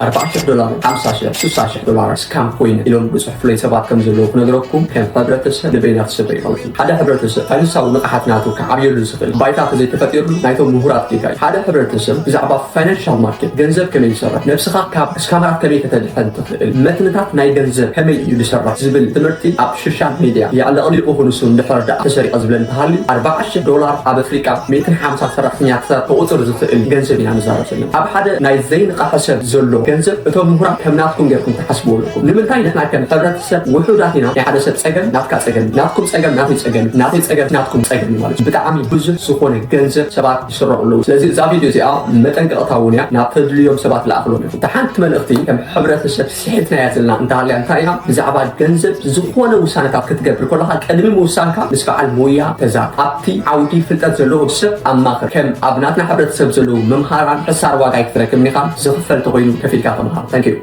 ኣርባዓ ሽሕ ዶላር፣ ሓምሳ ሽሕ፣ ስሳ ሽሕ ዶላር ስካም ኮይነ ኢሎም ብፅሑፍለይ ሰባት ከም ዘለዉ ክነግረኩም፣ ከም ሕብረተሰብ ንበይና ተሰበይ ይቐውሑ። ሓደ ሕብረተሰብ ሳይንሳዊ ንቕሓት ናቱ ክዓብየሉ ዝኽእል ባይታ ተዘይተፈጢርሉ ናይቶም ምሁራት ጌጋ እዩ። ሓደ ሕብረተሰብ ብዛዕባ ፋይናንሻል ማርኬት፣ ገንዘብ ከመይ ይሰርሕ፣ ነብስኻ ካብ ስካመራት ከመይ ከተድሕን ትኽእል፣ መትንታት ናይ ገንዘብ ከመይ እዩ ዝሰርሕ ዝብል ትምህርቲ ኣብ ሶሻል ሚድያ የዕለቕሊቑ ክንሱ እንድሕር ደኣ ተሰሪቐ ዝብለኒ ተሃልዩ፣ ኣርባዓ ሽሕ ዶላር ኣብ ኣፍሪቃ ሚእትን ሓምሳ ሰራሕተኛታት ክቑፅር ዝኽእል ገንዘብ ኢና ንዛረብ ዘለና። ኣብ ሓደ ናይ ዘይንቕሓ ሰብ ዘሎ ገንዘብ እቶም ምሁራት ከም ናትኩም ጌርኩም ትሓስብዎ ኣለኩም። ንምንታይ ንሕና ከም ሕብረተሰብ ውሑዳት ኢና? ናይ ሓደ ሰብ ጸገም ናትካ ጸገም፣ ናትኩም ጸገም ናተይ ጸገም፣ ናተይ ጸገም ናትኩም ጸገም እዩ ማለት እዩ። ብጣዕሚ ብዙሕ ዝኾነ ገንዘብ ሰባት ይስረቑ ኣለዉ። ስለዚ እዛ ቪድዮ እዚኣ መጠንቀቕታ እውን እያ፣ ናብ ተድልዮም ሰባት ለኣኽሎም ኢኹም። እታ ሓንቲ መልእኽቲ ከም ሕብረተሰብ ስሒትናያ ዘለና እንተሃልያ እንታይ ኢና? ብዛዕባ ገንዘብ ዝኾነ ውሳነታት ክትገብር ከለኻ ቅድሚ ምውሳንካ ምስ በዓል ሞያ ተዛረብ። ኣብቲ ዓውዲ ፍልጠት ዘለዎ ሰብ ኣማኽር። ከም ኣብ ናትና ሕብረተሰብ ዘለዉ መምሃራን ሕሳር ዋጋ ኣይክትረክብን ኢኻ፣ ዝኽፈል ተኾይኑ ከፊልካ ተምሃር። Thank you።